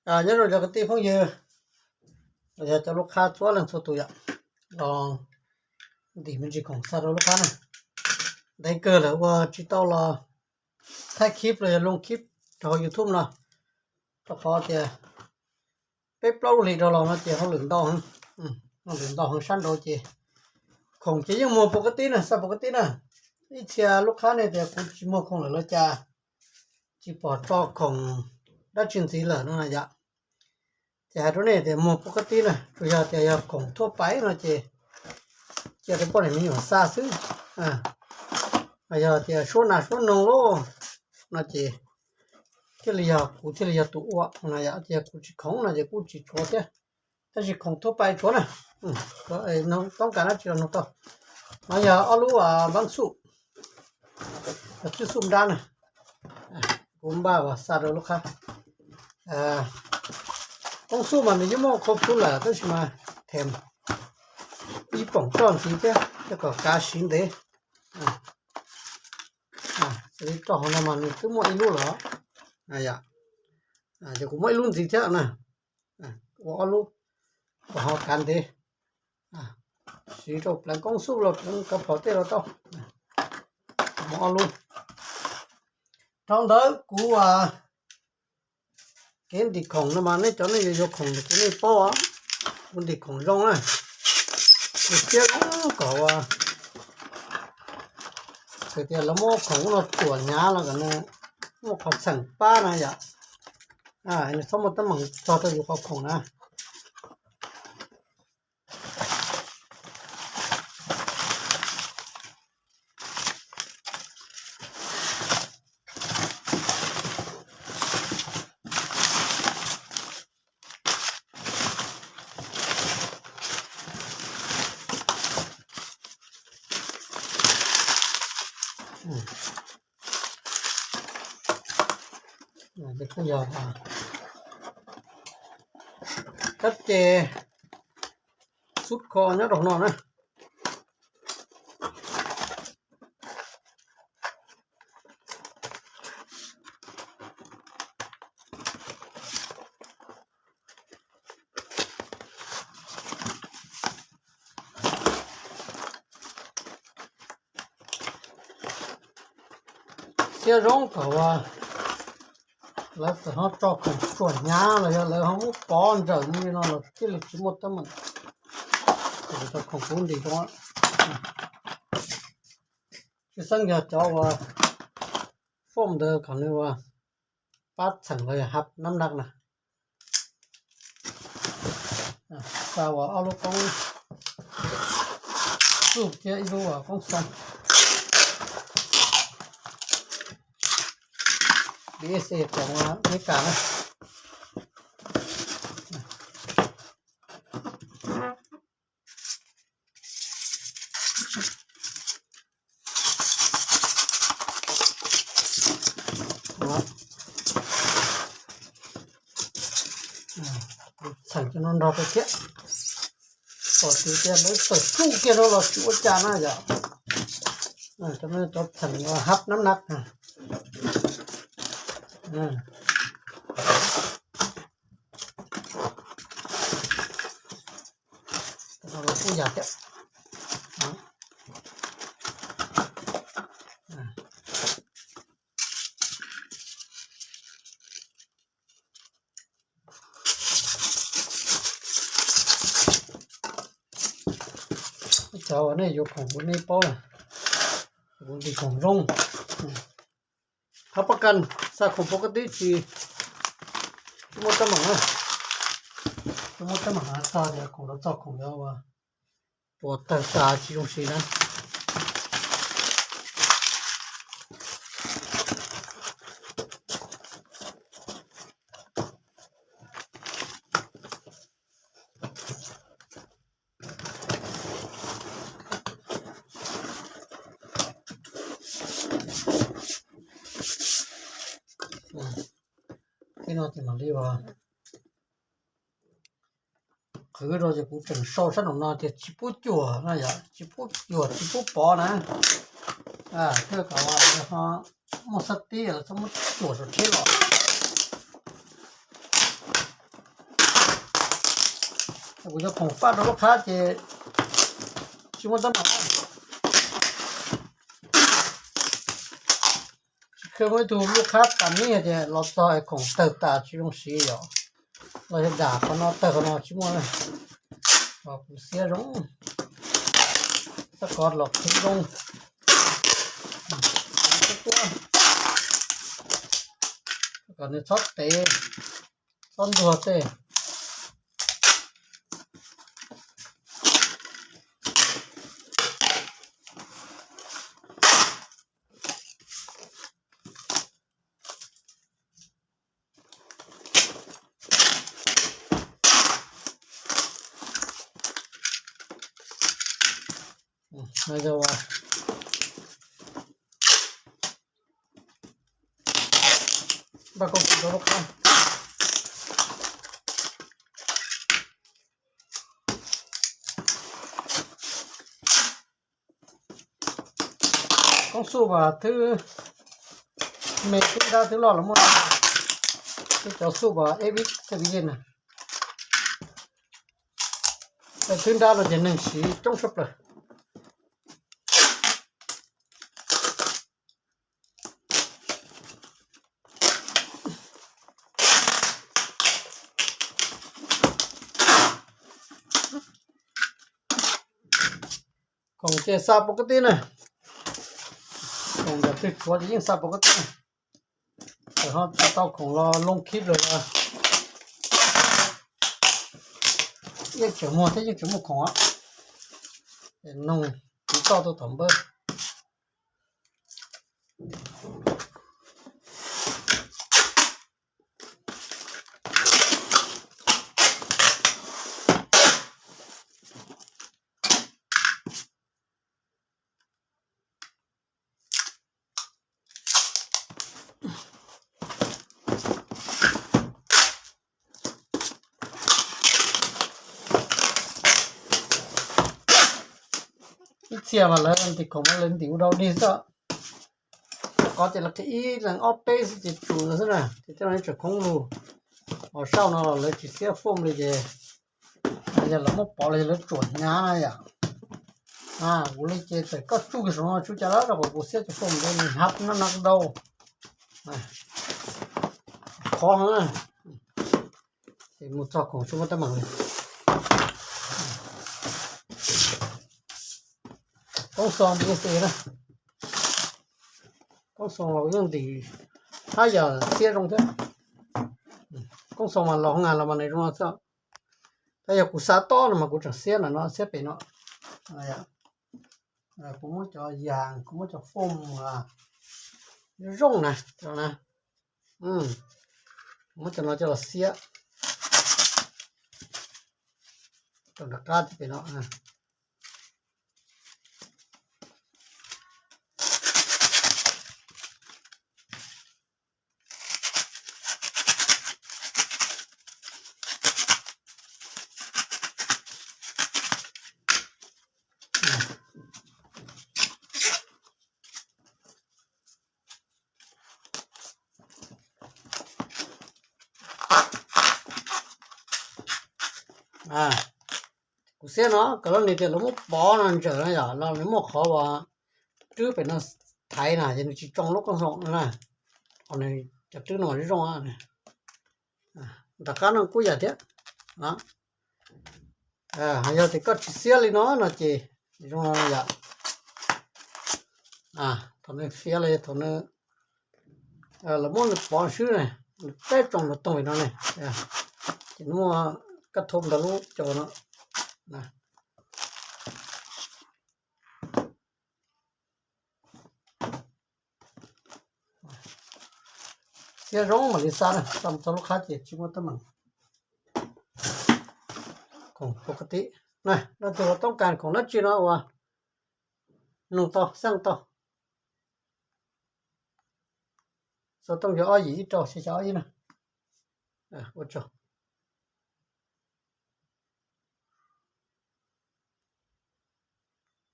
Nyob zoo cov kwv tij phooj ywg, yog cov lub qhab txhua leej txhua tus yom, los ntim me ntsis khoom xa rau lub qhab na. Ntev kawg lawm ua tsis tau los thaij clip los yog loo clip rau hauv YouTube no, rau qhov tias peb plaub lub hlis rau los no ces hauj lwm ntau heev, hauj lwm ntau heev sab nraud ces khoom ces yeej muag pus kab tib na, xa pus kab tib na. Ib txhia lub qhab ne tias kuv tsis muag khoom lawm los cas, tsis pom tso khoom dab tsi ntxiv lawm no yom. Ces hais rau nej tias muag pus kab tib na, tsuas yog tias yog khoom thuaj pais no ces cia rau poj niam me nyuam xa xwb. Yog tias suab nas suab noog lauj no ces thiaj li yog kuv thiaj li yog tus ua no yom. Ces kuv tsis khoom no ces kuj tsis tshuav thiab, tab sis khoom thuaj pais tshuav na. Toob kas dab tsi los nug tau. No yog ob lub npaab xuj, yog txwj xuj nrab na, kuv npaj uas xa rau lub qhab. Koob xuj mas nws yeej muaj khau plhu lawm tab sis mas them ib poom roj ntxiv thiab thiaj kom kav siv ntev. Li rau hauv no mas nws twb muaj ib lub lawm, ces kuv muaj ib lub ntxiv thiab na. Ua ob lub kom ho kav ntev. Siv rau pleev koob xuj los pleev kav phom tej los tau. Muaj ob lub. Dhau ntawd kuv kev ntim khoom no mas nej cov nej yuav yuav khoom kuv nej paub, kuv ntim khoom zoo na. Kuv siab zoo kom ua, hais tias lawv muab khoom no tsuam hnyav los kom nws muaj qhov txheem pab na yom. Nws txhob muaj teeb meem txog rau yus qhov khoom na. Kab ces xub kho nyob rau no na. Siab zoo kom lawv txawm ho tso khoom tsuam hnyav los yog lawv ho muab pov ntsawm li no los thiaj li tsis muaj teeb meem. Tso khoom kuv ntim rau, tsis xeeb yog cov uas foom ntawd kom nws ua pab txheem los yog hab nab nab na. Xa ua ob lub koob xuj thiab ib lub ua koob xoo. B S A tsoom Amelikas na. Txheem cov no nrog rau thiab. Pom tias lawv txawm tsuj kiag rau los tsis ua cas na yom. Cov no cov txheem hab nab nab. Los kuj yam thiab. Cov uas nej yuav khoom kuv nej paub, kuv ntim khoom zoo. Hab pab kas xa khoom pov kab tib tsis, tsis muaj teeb meem na. Tsis muaj teeb meem txog tias khoom los txog khoom yuav ua puas tawg tas tsis zoo siv na. Tej no ces mam li ua qhwv rau ces kuv tseem sau sab nraum no tias tsis pub cuam no yom, tsis pub cuam tsis pub pov na. Thiaj kom ho muaj xab tib lawv txhob muab cuam saum tsheb los. Kuv cov khoom faj rau lub qhab ces tsis muaj teeb meem. Tsis kheev muaj ib tug lub qhab tas nib tias los txog es khoom tawg tas tsis zoo siv yom. Los yog dam qhov no tawg qhov no tsis muaj. Kuv xiab zoo, xab kov los qhwv zoo, kom nws txhob tev, txhob ntuag tej. Npaj koob tsis rau lub qhab. Koob xuj mas thwb me thwb nrab thwb loj los muaj, thwb cov xuj mas eb vib xab vib yeej na. Thwb nrab no ces neeg siv coob sab plaws. Khoom ces xa pov kab tib na. Khoom ntawm twg tshuav ces yeej xa pov kab tib na. Txawm ho tsis tau khoom los loo khib lawm los yeej tseem muag thiab yeej tseem muaj khoom. Noog kuv toj tau tom npawb. Ib txhia mas lawv ntim khoom mas lawv ntim ua dau dig xwb. Qhov tias lawv qhib ib leeg ob peb xwb ces tsum lawm xwb na, ces tej no tseem khoob lug. Ho saum no los lawv tsis xiab foam li ces yog lawv muab pov los yog lawv tsuam hnyav na yom. Kuv li ces txawm koj tsuj saum no tsuj cas lawm rau qhov kuv xiab cov foam ntawd nws hab no no dau. Qhov ces mus txog khoom tsis muaj teeb meem li. Koob xoo xwb na. Koob xoo los yeej ntim hab yam xiab zoo thiab. Koob xoo mas los hoo nga los mas nws zoo no xwb. Tab yog kuv xa tob no mas kuv tseem xiab ntawm no xiab pem no. Kuv muab cov yas kuv muab cov foam zoo zoo na, muab cov no coj los xiab rau nram qab pem no. Kuv xiab no kom lawv nws tias lawv muab pov no ntsaws no yom, los nws muaj qhov uas rwb pem no thaiv na ces nws tsis tsoo lub koob xoo no na. Ho nws cov rwb no zoo zoo. Nram qab no kuj yam thiab. Yog tias koj tsis xiab li no no ces zoo no yom. Thaum nws fiav los yog thaum nws, lawv muab nws pov swb ne, nws peb tsoo nws toog li no ne, ces nws muaj kab thoob ntawm lub caum no. Xiab zoo mam li xa na, xa mus txog lub qhab ces tsis muaj teeb meem. Khoom pov kab tib na, leej twg uas toob kas khoom dab tsi no uas nug tau xeej tau. Xov tooj yog ob yim ib rau xya xya ob ib na. Ua tsaug.